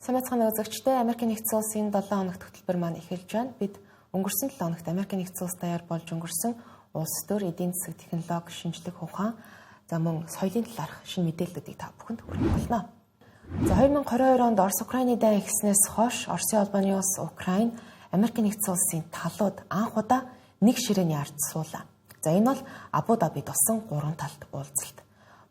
Сайн байцгаана үзэгчдээ, Америкийн нэгдсэн улсын 7 хоногт хөтөлбөр маань эхэлж байна. Бид өнгөрсөн 7 хоногт Америкийн нэгдсэн улс даяар болж өнгөрсөн улс төр, эдийн засаг, технологи, шинжлэх ухаан, за мөн соёлын талаарх шинэ мэдээллүүдийг та бүхэнд хүргэх болно. За, 2022 онд Орос Украины дайн эхэлснээс хойш Оросын холбооны улс, Украин, Америкийн нэгдсэн улсын талууд анх удаа нэг ширээний ард суулаа. За, энэ бол Абу Дабид болсон гурван талт уулзалт.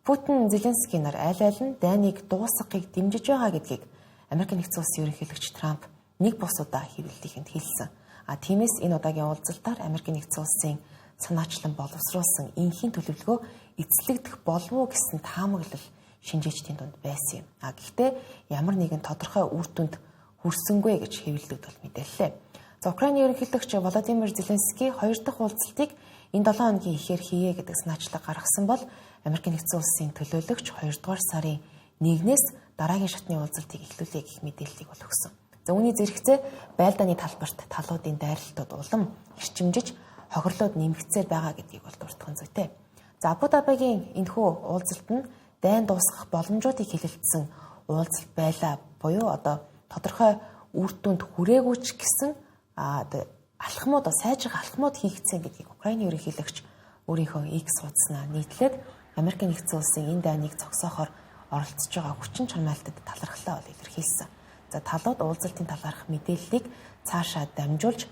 Путин, Зеленский нар аль аль нь дайныг дуусгахыг дэмжиж байгаа гэдгийг Америкийн нэгдсэн улсын ерөнхийлөгч Трамп нэг бус удаа хэвлэлийнхэнд хэлсэн. А тиймээс энэ удаагийн уулзалтаар Америкийн нэгдсэн улсын санаачлан боловсруулсан энхийн төлөвлөгөө эцэслэгдэх болов уу гэсэн таамаглал шинжээчдийн дунд байсан юм. А гэхдээ ямар нэгэн тодорхой үр дүнд хүрсэнгүй гэж хэвлэлүүд бол мэдээллээ. За, Украины ерөнхийлөгч Володимир Зеленский хоёр дахь уулзалтыг энэ 7 хоногийн ихээр хийе гэдэг санаачлаг гаргасан бол Америкийн нэгдсэн улсын төлөөлөгч 2 дугаар сарын 1-ээс дараагийн шатны уулзалтыг эхлүүлэе гэх мэдээллийг бол өгсөн. За, үүний зэрэгцээ байлдааны талбарт талуудын дайралтууд улам эрчимжиж, хохирлууд нэмэгдсээр байгаа гэдгийг бол дурдах нь зүйтэй. За, Абу Дабигийн энэхүү уулзалт нь дайн дуусгах боломжуудыг хэлэлцсэн уулзалт байлаа буюу одоо тодорхой үр дүнд хүрээгүй ч гэсэн одоо алхмууд, сайжрах алхмууд хийгдсэн гэдгийг Украины ерөнхийлөгч өөрийнхөө X хуудаснаа нийтлээд Америкийн нэгдсэн улсын энэ дайныг зогсоохоор оролцож байгаа хүчин чармайлтад талархлаа бол илэрхийлсэн. За, талууд уулзалтын талаарх мэдээллийг цаашаа дамжуулж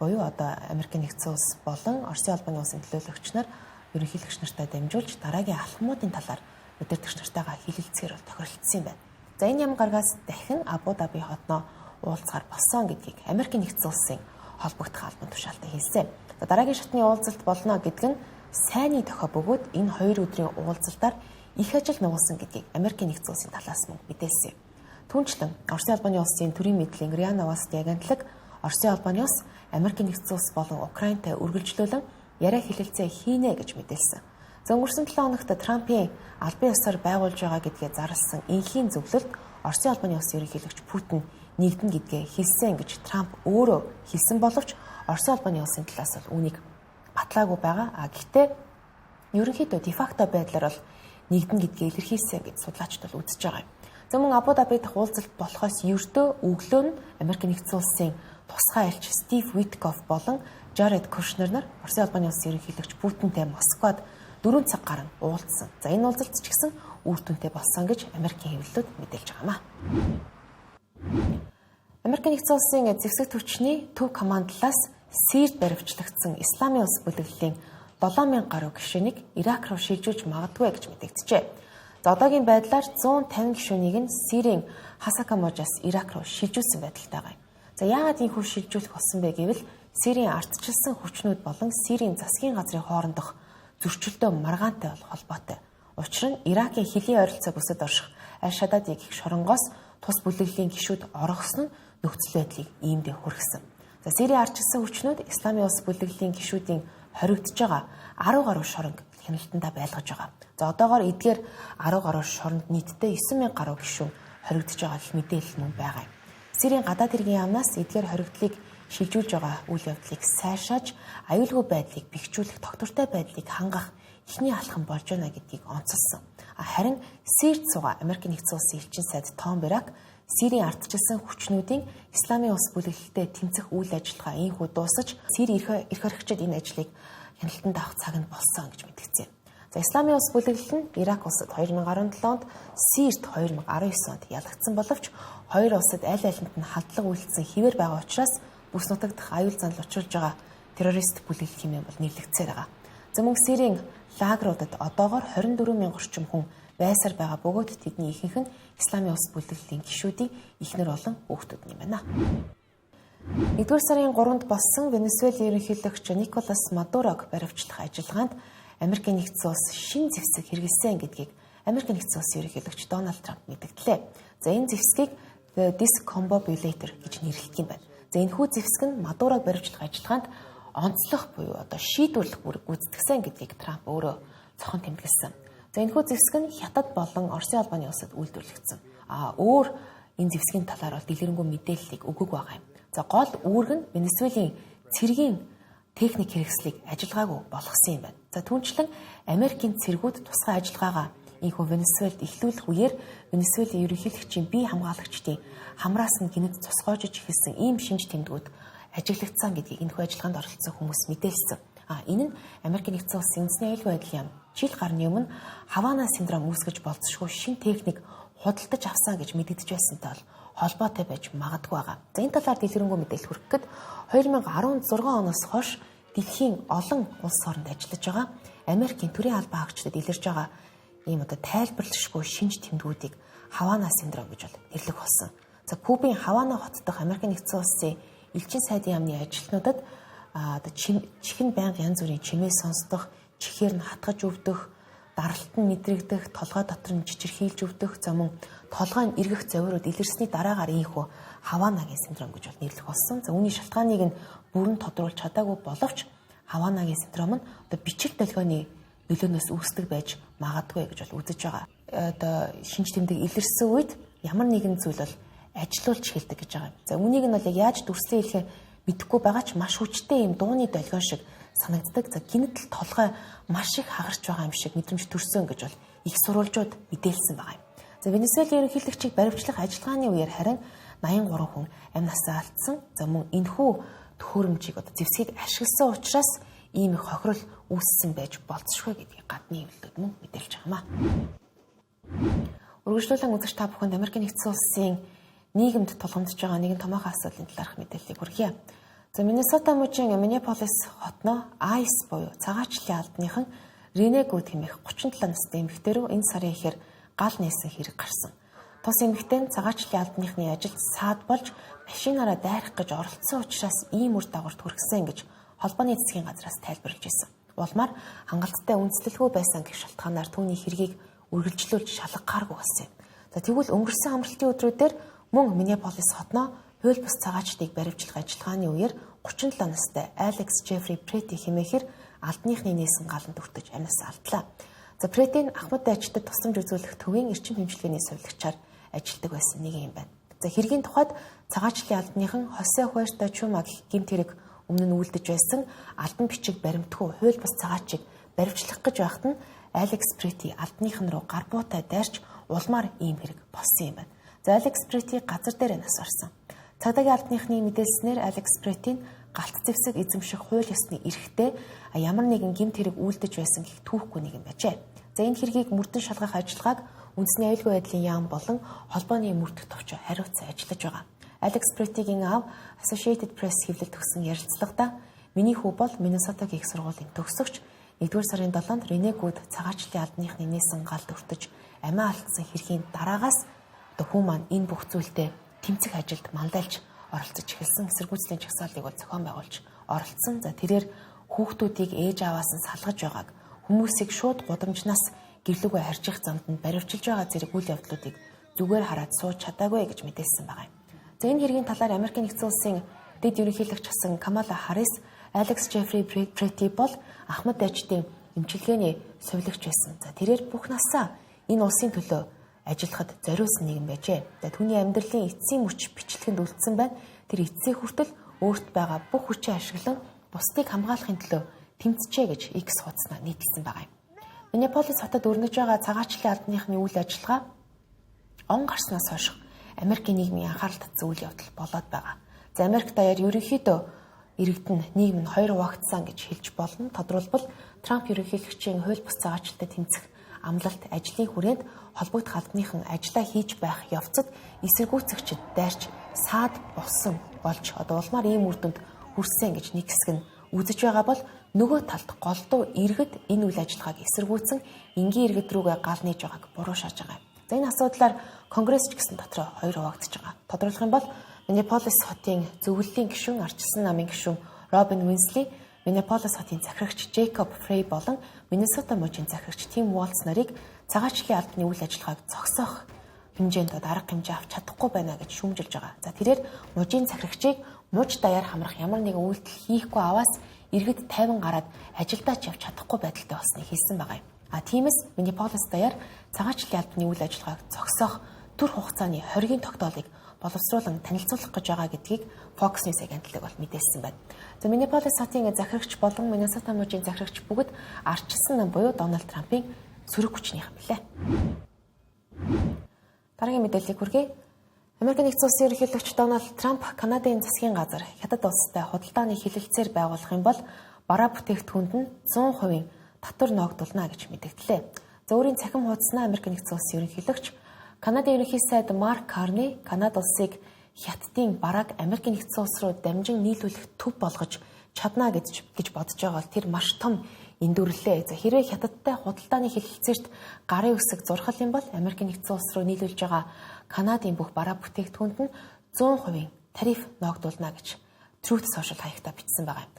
буюу одоо Америкийн нэгдсэн улс болон Оросын холбооны улсын төлөөлөгч нар ерөнхийлөгч нартай дамжуулж дараагийн алхмуудын талаар удирдагч нартайгаа хэлэлцгээр бол тохиролцсон юм байна. За, энэ ям гаргаас дахин Абу Даби хотноо уулзахаар болсон гэдгийг Америкийн нэгдсэн улсын холбогдох албан тушаалтай хэлсэн. За, дараагийн шатны уулзалт болно гэдг нь сайнны дохио бөгөөд энэ хоёр өдрийн уулзалтаар их ажил нугалсан гэдгийг Америкийн нэгдсэн улсын талаас мөн мэдээлсэн юм. Түүнчлэн Оросын холбооны улсын төрийн мэдлэгийн РИА Новости агентлаг Оросын холбооны улс Америкийн нэгдсэн улс болон Украинтай үргэлжлүүлэн яриа хэлэлцээ хийнэ гэж мэдээлсэн. За, өнгөрсөн 7 хоногт Трампын албан ёсоор байгуулж байгаа гэдгээ зарласан энхийн зөвлөлд Оросын холбооны улсын ерөнхийлөгч Путин нэгдэнэ гэдгээ хэлсэн гэж Трамп өөрөө хэлсэн боловч Оросын холбооны улсын талаас бол үүнийг батлаагүй байгаа. А гэхдээ ерөнхийдөө де факто байдлаар бол нэгдэнэ гэдгээ илэрхийлсэн гэж судлаачид бол үзэж байгаа юм. За, мөн Абу Даби дахь уулзалт болохоос ердөө өглөө нь Америк нэгдсэн улсын тусгай элч Стив Виткоф болон Жаред Кушнер нар Оросын холбооны улсын ерөнхийлөгч Путинтэй Москвад 4 цаг гарan уулзсан. За, энэ уулзалт ч гэсэн үр дүнтэй болсон гэж Америкийн хэвлэлүүд мэдээлж байгаа юм а. Америкийн нэгдсэн улсын зэвсэг түвшний төв командлаас Сирд баривчлагдсан Исламын улс бүлэглэлийн 7000 гаруй гишүүнийг Ирак руу шилжүүлж магадгүй гэж мэдэгджээ. За, одоогийн байдлаар 150 гишүүнийг нь Сирийн Хасака мужаас Ирак руу шилжүүлсэн байдалтай байгаа юм. За, яагаад ийхүү шилжүүлэх болсон бэ гэвэл Сирийн ардчилсан хүчнүүд болон Сирийн засгийн газрын хоорондох зөрчилдөө маргаантай бол холбоотой. Учир нь Иракийн хөлийн ойролцоо бүсэд орших Аль-Шадади гэх шоронгоос тус бүлэглэлийн гишүүд орогсон нь нөхцөл байдлыг иймдээ хүргэсэн. За, Сирийн ардчилсан хүчнүүд Исламын улс бүлэглэлийн гишүүдийн хоригдож байгаа 10 гаруй шоронг хяналтандаа байлгаж байгаа. За, одоогоор эдгээр 10 гаруй шоронд нийтдээ 9000 гаруй гишүүн хоригдож байгаа гэх мэдээлэл мөн байгаа юм. Сирийн гадаад хэргийн яамнаас эдгээр хоригдлыг шилжүүлж байгаа үйл явдлыг сайшааж, аюулгүй байдлыг бэхжүүлэх, тогтвортой байдлыг хангах эхний алхам болж байна гэдгийг онцолсон. Харин Сирд суугаа Америкийн нэгдсэн улсын элчин сайд Том Барак Сирийн ардчилсан хүчнүүдийн Исламын улс бүлэглэлтэй тэмцэх үйл ажиллагаа ийнхүү дуусаж, Сирийн эрх хоригчид энэ ажлыг хяналтанд авах цаг нь болсон гэж мэдгдсэн. За, Исламын улс бүлэглэл нь Ирак улсад 2017 онд, Сирд 2019 онд ялагдсан боловч хоёр улсад аль алинд нь халдлага үйлдсэн хэвээр байгаа учраас бүс нутаг дахь аюул занал учруулж байгаа террорист бүлэглэл хэмээн бол нэрлэгдсээр байгаа. За, мөн Сирийн лагеруудад одоогоор 24 мянган орчим хүн байсаар байгаа бөгөөд тэдний ихэнх нь Исламын улс бүлэглэлийн гишүүдийн эхнэр болон хүүхдүүд юм байна. 1-р сарын 3-нд болсон Венесуэлийн ерөнхийлөгч Николас Мадурог баривчлах ажиллагаанд Америкийн нэгдсэн улс шинэ зэвсэг хэрэглэсэн гэдгийг Америкийн нэгдсэн улсын ерөнхийлөгч Дональд Трамп мэдгдлээ. За, энэ зэвсгийг The Discombobulator гэж нэрлэдэг юм байна. За, энэхүү зэвсэг нь Мадурог баривчлах ажиллагаанд онцлох буюу одоо шийдвэрлэх үүрэг гүйцэтгсэн гэдгийг Трамп өөрөө цохон тэмдэглэсэн. За, энэхүү зэвсэг нь Хятад болон Оросын холбооны улсад үйлдвэрлэгдсэн. А өөр энэ зэвсгийн талаар бол дэлгэрэнгүй мэдээллийг өгөөгүй байгаа юм. За, гол үүрэг нь Венесуэлийн цэргийн техник хэрэгслийг ажиллагаагүй болгосон юм байна. За, түүнчлэн Америкийн цэргүүд тусгай ажиллагаагаа Ийхүү Венесуэлд эхлүүлэх үеэр Венесуэлийн ерөнхийлөгчийн бие хамгаалагчдын хамраас нь гэнэт цосгоожиж эхэлсэн ийм шинж тэмдгүүд ажиглагдсан гэдгийг энэхүү ажиллагаанд оролцсон хүмүүс мэдээлсэн. Энэ нь Америкийн нэгдсэн улсын үндэсний аюулгүй байдлын яам жил гарны өмнө Хавана синдром үүсгэж болзошгүй шинэ техник худалдаж авсан гэж мэдэгдэж байсантай бол холбоотой байж магадгүй байгаа. За, энэ талаар дэлгэрэнгүй мэдээлэл хүргэх гээд 2016 оноос хойш дэлхийн олон улс оронд ажиллаж байгаа Америкийн төрийн албан хаагчдад илэрж байгаа ийм одоо тайлбарлашгүй шинж тэмдгүүдийг Хавана синдром гэж бол нэрлэх болсон. За, Кубын Хавана хот дахь Америкийн нэгдсэн улсын элчин сайдын яамны ажилтнуудад одоо чихэнд байнга янз бүрийн чимээ сонсдох, чихээр нь хатгаж өвдөх, даралт нь мэдрэгдэх, толгой дотор нь чичирхийлж өвдөх, за мөн толгой нь эргэх зовиурууд илэрсний дараагаар ийхүү Хаванагийн синдром гэж бол нэрлэх болсон. За, үүний шалтгааныг нь бүрэн тодруулж чадаагүй боловч Хаванагийн синдром нь одоо бичил долгионы нөлөөнөөс үүсдэг байж магадгүй гэж бол үзэж байгаа. Одоо шинж тэмдэг илэрсэн үед ямар нэгэн зүйл бол ажилуулж эхэлдэг гэж байгаа юм. За, үүнийг нь бол яг яаж дүрслэн хэлэхээ мэдэхгүй байгаа ч маш хүчтэй юм дууны долгион шиг санагддаг. За, гэнэт л толгой маш их хагарч байгаа юм шиг мэдрэмж төрсөн гэж бол их сурвалжууд мэдээлсэн байгаа юм. За, Венесуэлийн ерөнхийлөгчийг баривчлах ажиллагааны үеэр харин 83 хүн амь насаа алдсан. За, мөн энэхүү төхөөрөмжийг одоо зэвсгийг ашигласан учраас ийм их хохирол үүссэн байж болзошгүй гэдгийг гадны хэвлэлүүд мөн мэдээлж байгаа юм а. Үргэлжлүүлэн үзэгч та бүхэнд Америкийн нэгдсэн улсын нийгэмд тулгамдж байгаа нэгэн томоохон асуудлын талаарх мэдээллийг хүргье. За, Миннесота мужийн Миннеаполис хотноо ICE буюу цагаачлалын албаныхан Рене Гүд хэмээх 37 настай эмэгтэй рүү энэ сарын эхээр гал нээсэн хэрэг гарсан. Тус эмэгтэй нь цагаачлалын албаныхны ажилд саад болж машинаараа дайрах гэж оролдсон учраас ийм үр дагаварт хүргэсэн гэж холбооны засгийн газраас тайлбарлаж байсан. Улмаар хангалттай үндэслэлгүй байсан гэх шалтгаанаар түүний хэргийг үргэлжлүүлж шалгахгааргүй болсон юм. За, тэгвэл өнгөрсөн амралтын өдрүүдээр мөн Миннеаполис хотноо хууль бус цагаачдыг баривчлах ажиллагааны үеэр 37 настай Алекс Джеффри Прети хэмээхэр албаныхны нээсэн галанд өртөж амиас алдлаа. За, Прети нь ахмад дайчдад тусламж үзүүлэх төвийн эрчим хэмжлэгээний сувилагчаар ажилладаг байсан нэг юм байна. За, хэргийн тухайд цагаачлалын албаныхан Хосе Хуэрта Чума гэх гэмт хэрэг өмнө нь үлдэж байсан албан бичиг баримтгүй хууль бус цагаачийг баривчлах гэж байхад нь Алекс Прети албаныхан руу гар буутай дайрч улмаар ийм хэрэг болсон юм байна. За, Алекс Прети газар дээр нас барсан. Цагдаагийн албаныхны мэдээлснээр Алекс Претийн галт зэвсэг эзэмших хууль ёсны эрхтэй ямар нэгэн гэмт хэрэг үйлдэж байсан гэх түүхгүй нэг юм байжээ. За, энэ хэргийг мөрдөн шалгах ажиллагааг үндэсний аюулгүй байдлын яам болон холбооны мөрдөх товчоо хариуцсан ажиллаж байгаа. Алекс Претигийн аав Associated Press хэвлэлд өгсөн ярилцлагадаа миний хүү бол Миннесотагийн их сургуулийн төгсөгч 1-р сарын 7-нд Рене Гүд цагаачлалын албаныхны нээсэн галд өртөж амиа алдсан хэргийн дараагаас одоо хүү маань энэ бүх зүйлтэй тэмцэх ажилд мандайлж оролцож эхэлсэн. Эсэргүүцлийн жагсаалыг бол зохион байгуулж оролцсон. За, тэрээр хүүхдүүдийг ээж ааваас нь салгаж байгааг, хүмүүсийг шууд гудамжнаас гэрлүүгээ харжих замд нь баривчилж байгаа зэрэг үйл явдлуудыг зүгээр хараад сууж чадаагүй гэж мэдээлсэн байгаа юм. За, энэ хэргийн талаар Америкийн нэгдсэн улсын дэд ерөнхийлөгч хасан Камала Харрис Алекс Джеффри Прети бол ахмад дайчдын эмчилгээний сувилагч байсан. За, тэрээр бүх насаа энэ улсын төлөө ажиллахад зориулсан нэгэн байжээ. За, түүний амьдралын эцсийн мөч бичлэгэнд үлдсэн байна. Тэр эцсийн хүртэл өөрт байгаа бүх хүчээ ашиглан бусдыг хамгаалахын төлөө тэмцжээ гэж X хуудаснаа нийтэлсэн байгаа юм. Миннеаполис хотод өрнөж байгаа цагаачлалын албаныхны үйл ажиллагаа он гарснаас хойш Америкийн нийгмийн анхаарал татсан үйл явдал болоод байгаа. За, Америк даяар ерөнхийдөө иргэд нь нийгэм нь хоёр хуваагдсан гэж хэлж болно. Тодорхойлбол Трамп ерөнхийлөгчийн хууль бус цагаачлалтай тэмцэх амлалт ажлын хүрээнд холбогдох албаныхан ажлаа хийж байх явцад эсэргүүцэгчид дайрч саад болсон болж одоо улмаар ийм үр дүнд хүрсэн гэж нэг хэсэг нь үзэж байгаа бол нөгөө талд голдуу иргэд энэ үйл ажиллагааг эсэргүүцэн энгийн иргэд рүүгээ гал нээж байгааг буруу шааж байгаа юм. За, энэ асуудлаар Конгресс ч гэсэн дотроо хоёр хуваагдаж байгаа. Тодорхойлох юм бол Миннеаполис хотын зөвлөлийн гишүүн, ардчилсан намын гишүүн Робин Уинсли, Миннеаполис хотын захирагч Джейкоб Фрей болон Миннесота мужийн захирагч Тим Уолтс нарыг цагаачлалын албаны үйл ажиллагааг зогсоох хэмжээнд арга хэмжээ авч чадахгүй байна гэж шүүмжилж байгаа. За, тэрээр мужийн захирагчийг муж даяар хамрах ямар нэгэн үйлдэл хийхгүй аваас иргэд 50 гараад ажилдаа ч явж чадахгүй байдалтай болсныг хэлсэн байгаа юм. А тиймээс Миннеаполис даяар цагаачлалын албаны үйл ажиллагааг зогсоох төр хугацааны хоригын тогтоолыг боловсруулан танилцуулах гэж байгаа гэдгийг Fox News агентлаг бол мэдээлсэн байна. За, Миннеаполис хотын захирагч болон Миннесота мужийн захирагч бүгд ардчилсан нам буюу Дональд Трампын сөрөг хүчнийх юм билээ. Дараагийн мэдээллийг хүргэе. Америк нэгдсэн улсын ерөнхийлөгч Дональд Трамп Канадын засгийн газар Хятад улстай худалдааны хэлэлцээр байгуулах юм бол бараа бүтээгдэхүүнд нь 100% татвар ноогдуулна гэж мэдэгдлээ. За өөрийн цахим хуудаснаа Америк нэгдсэн улсын ерөнхийлөгч Канадын ерөнхий сайд Марк Карни Канада улсыг Хятадын барааг Америк нэгдсэн улс руу дамжин нийлүүлэх төв болгож чадна гэж бодож байгаа бол тэр маш том эндүрлээ. За хэрвээ Хятадтай худалдааны хэлэлцээрт гарын үсэг зурхал юм бол Америк нэгдсэн улс руу нийлүүлж байгаа Канадын бүх бараа бүтээгдэхүүнд нь 100% тариф ноогдуулна гэж Truth Social хаягтаа бичсэн байгаа юм.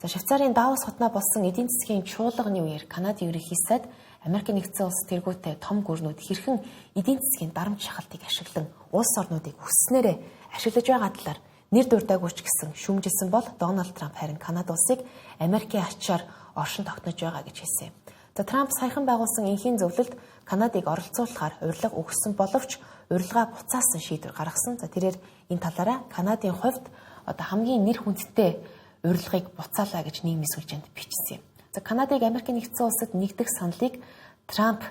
За Швейцарын Давос хотноо болсон эдийн засгийн чуулганы үеэр Канадын ерөнхий сайд Америк нэгдсэн улс тэргүүтэй том гүрнүүд хэрхэн эдийн засгийн дарамт шахалтыг ашиглан улс орнуудыг хүсснээрээ ашиглаж байгаа талаар нэр дурдаагүй ч гэсэн шүүмжилсэн бол Дональд Трамп харин Канада улсыг Америкийн ачаар оршин тогтнож байгаа гэж хэлсэн юм. За Трамп саяхан байгуулсан энхийн зөвлөлд Канадыг оролцуулахаар урилга өгсөн боловч урилгаа буцаасан шийдвэр гаргасан. За тэрээр энэ талаараа Канадын хувьд одоо хамгийн нэр хүндтэй урилгыг буцаалаа гэж нийгмийн сүлжээнд бичсэн юм. За Канадыг Америк нэгдсэн улсад нэгдэх саналыг Трамп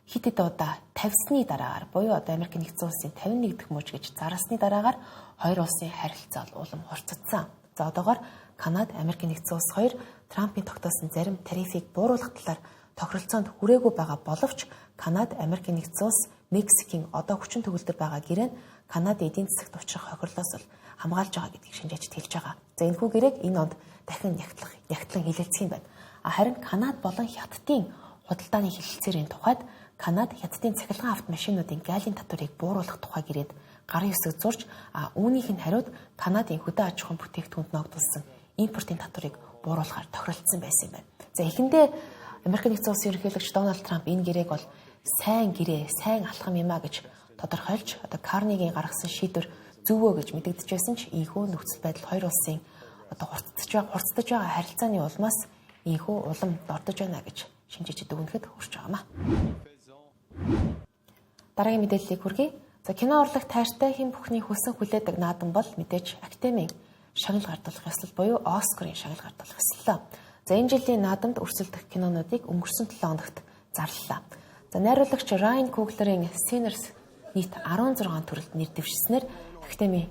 хэд хэд удаа тавьсны дараагаар буюу одоо Америк нэгдсэн улсын 51 дахь мужи гэж зарласны дараагаар хоёр улсын харилцаа улам хурцдсан. За одоогоор Канада, Америк нэгдсэн улс хоёр Трампын тогтоосон зарим тарифыг бууруулах талаар тохиролцоонд хүрээгүй байгаа боловч Канада, Америк нэгдсэн улс, Мексикийн одоо хүчин төгөлдөр байгаа гэрээ нь Канада эдийн засагт учрах хохирлоос л хамгаалж байгаа гэдгийг шинжээчид хэлж байгаа. За энэхүү гэрээг энэ онд дахин нягтлан хэлэлцэх юм байна. Харин Канада болон Хятадын худалдааны хэлэлцээрийн тухайд Канада Хятадын цахилгаан автомашинуудын галийн татварыг бууруулах тухай гэрээд гарын үсэг зурж, үүнийх нь хариуд Канадын хөдөө аж ахуйн бүтээгдэхүүнд ногдуулсан импортын татварыг бууруулахаар тохиролцсон байсан юм байна. За эхэндээ Америк нэгдсэн улсын ерөнхийлөгч Дональд Трамп энэ гэрээг бол сайн гэрээ, сайн алхам юм а гэж тодорхойлж одоо Карнигийн гаргасан шийдвэр зөв гэж мэдэгдэж байсан ч ийхүү нөхцөл байдал хоёр улсын одоо хурцдаж байгаа харилцааны улмаас ийхүү улам дордож байна гэж шинжээчид дүгнэхэд хүрч байгаа юм а. Дараагийн мэдээллийг хүргэе. За кино урлаг тайртай хэн бүхний хүсэн хүлээдэг наадам бол мэдээж Академийн шагнал гардуулах ёслол буюу Оскарын шагнал гардуулах ёслол. За энэ жилийн наадамд өрсөлдөх кинонуудыг өнгөрсөн 7 хоногт зарлалаа. За найруулагч Райан Куглерийн Sinners нийт 16 төрөлд нэр дэвшснээр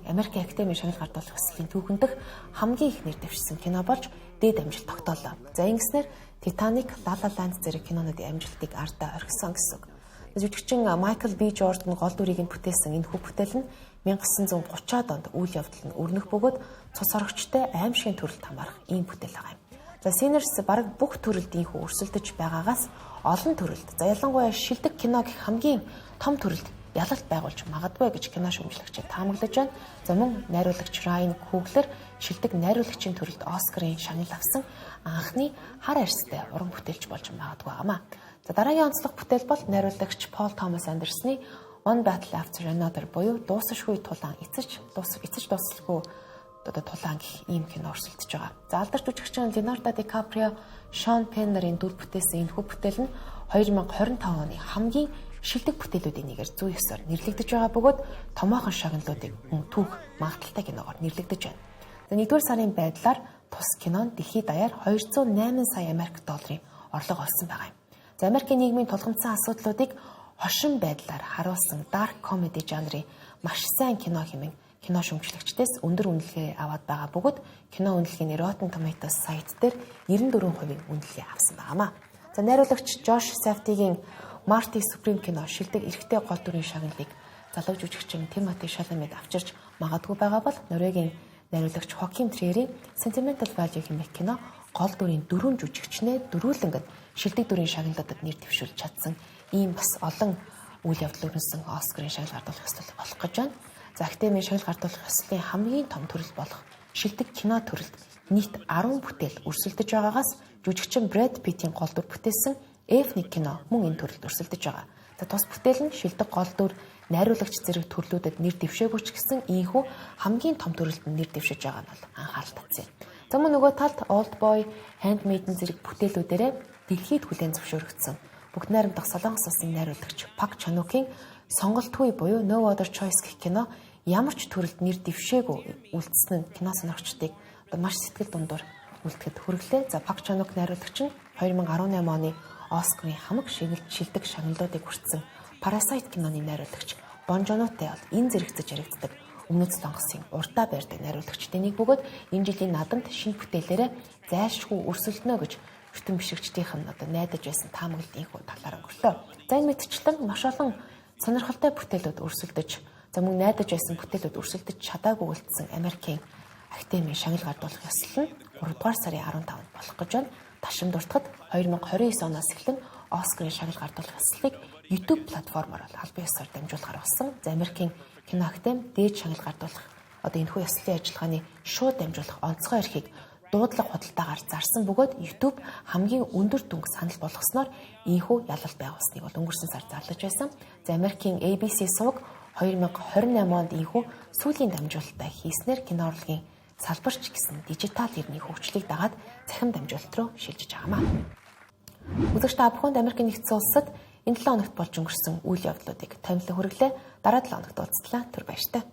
Америкийн Академийн шагнал гардуулах ёслолын түүхэн дэх хамгийн их нэр дэвшсэн кино болж дээд амжилт тогтоолоо. За ингэснээр Titanic, La La Land зэрэг кинонуудын амжилтыг ардаа орхисон гэсэн үг. Жүжигчин Майкл Би Жордан гол дүрийг нь бүтээсэн энэ хүү бүтээл нь 1930-ад онд үйл явдал нь өрнөх бөгөөд цус сорогчтой аимшигын төрөлд хамаарах ийм бүтээл байгаа юм. За Sinners бараг бүх төрөлд ийхүү өрсөлдөж байгаагаас олон төрөлд, за ялангуяа шилдэг кино гэх хамгийн том төрөлд ялалт байгуулж магадгүй гэж кино шүүмжлэгчид таамаглаж байна. За мөн найруулагч Райан Куглер шилдэг найруулагчийн төрөлд Оскарын шагнал авсан анхны хар арьстай уран бүтээлч болж магадгүй байгаамаа. За дараагийн онцлог бүтээл бол найруулагч Пол Томас Андерсны One Battle After Another буюу дуусашгүй тулаан эцэж дуусалгүй одоо тулаан гэх ийм кино өрсөлдөж байгаа. За алдарт жүжигчин Леонардо Ди Каприо, Шон Пен нарын дүр бүтээсэн энэхүү бүтээл нь 2025 оны хамгийн шилдэг бүтээлүүдийн нэгээр зүй ёсоор нэрлэгдэж байгаа бөгөөд томоохон шагналуудыг мөн түүх магадлалтай киногоор нэрлэгдэж байна. За 1-р сарын байдлаар тус кино нь дэлхийд даяар 208 сая Америк долларын орлого олсон байгаа юм. За Америкийн нийгмийн тулгамдсан асуудлуудыг хошин байдлаар харуулсан dark comedy жанрын маш сайн кино хэмээн кино шүүмжлэгчдээс өндөр үнэлгээ аваад байгаа бөгөөд кино үнэлгээний Rotten Tomatoes сайт дээр 94% үнэлгээ авсан байгаамаа. За найруулагч Жош Сафтигийн Marty Supreme кино шилдэг эрэгтэй гол дүрийн шагналыг залуу жүжигчин Тимоти Шаламед авчирч магадгүй байгаа бол Норвегийн найруулагч Хоким Триерийн Sentimental Value хэмээх кино гол дүрийн дөрвөн жүжигчнээ дөрвөлнг нь шилдэг дүрийн шагналуудад нэр дэвшүүлж чадсан ийм бас олон үйл явдал өрнөсөн Оскарын шагнал гардуулах ёслол болох гэж байна. За Академийн шагнал гардуулах ёслолын хамгийн том төрөл болох шилдэг кино төрөлд нийт 10 бүтээл өрсөлдөж байгаагаас жүжигчин Брэд Питтийн гол дүр бүтээсэн F1 кино мөн энэ төрөлд өрсөлдөж байгаа. За тус бүтээл нь шилдэг гол дүр, найруулагч зэрэг төрлүүдэд нэр дэвшээгүй ч гэсэн ийхүү хамгийн том төрөлд нь нэр дэвшиж байгаа нь бол анхаарал татсан юм. За мөн нөгөө талд Old Boy, Handmaiden зэрэг бүтээлүүдээрээ дэлхийд хүлээн зөвшөөрөгдсөн. Бүгд найрамдах Солонгос улсын найруулагч Пак Чанукийн сонголтгүй буюу No Other Choice гэх кино ямар ч төрөлд нэр дэвшээгүй үлдсэн нь кино сонирхчдыг одоо маш сэтгэл дундуур үлдэхэд хүргэлээ. За Пак Чанук найруулагч нь 2018 оны Оскарын хамаг шилдэг шагналуудыг хүртсэн Parasite киноны найруулагч Бон Жонутай бол энэ зэрэгцэж яригддаг Өмнөд Солонгосын урдаа барьдаг найруулагчдын нэг бөгөөд энэ жилийн наадамд шинэ бүтээлээрээ зайлшгүй өрсөлдөнө гэж бүтэн бишрэгчдийнх нь одоо найдаж байсан таамаглалт инхүү талаар өнгөрлөө. За, энэ мэтчлэн маш олон сонирхолтой бүтээлүүд өрсөлдөж, за мөн найдаж байсан бүтээлүүд өрсөлдөж чадаагүй үлдсэн Америкийн академийн шагнал гардуулах ёслол нь 3 дугаар сарын 15-нд болох гэж байна. Ташамд дуртахад 2029 оноос эхлэн Оскарын шагнал гардуулах ёслолыг YouTube платформоор албан ёсоор дамжуулахар болсон. За, Америкийн кино академи дээд шагнал гардуулах одоо энэхүү ёслолын ажиллагааны шууд дамжуулах онцгой эрхийг дуудлага худалдаагаар зарсан бөгөөд YouTube хамгийн өндөр дүнг санал болгосноор ийнхүү ялалт байгуулсныг бол өнгөрсөн сар зарлаж байсан. За, Америкийн ABC суваг 2028 онд ийнхүү сүүлийн дамжуулалтаа хийснээр кино урлагийн салбарч гэсэн дижитал эрхний хөгжлийг дагаад цахим дамжуулалт руу шилжиж байгаамаа. Үзэгч та бүхэнд Америкийн нэгдсэн улсад энэ 7 хоногт болж өнгөрсөн үйл явдлуудыг томилон хүргэлээ. Дараа 7 хоногт уулзтлаа. Түр баяртай.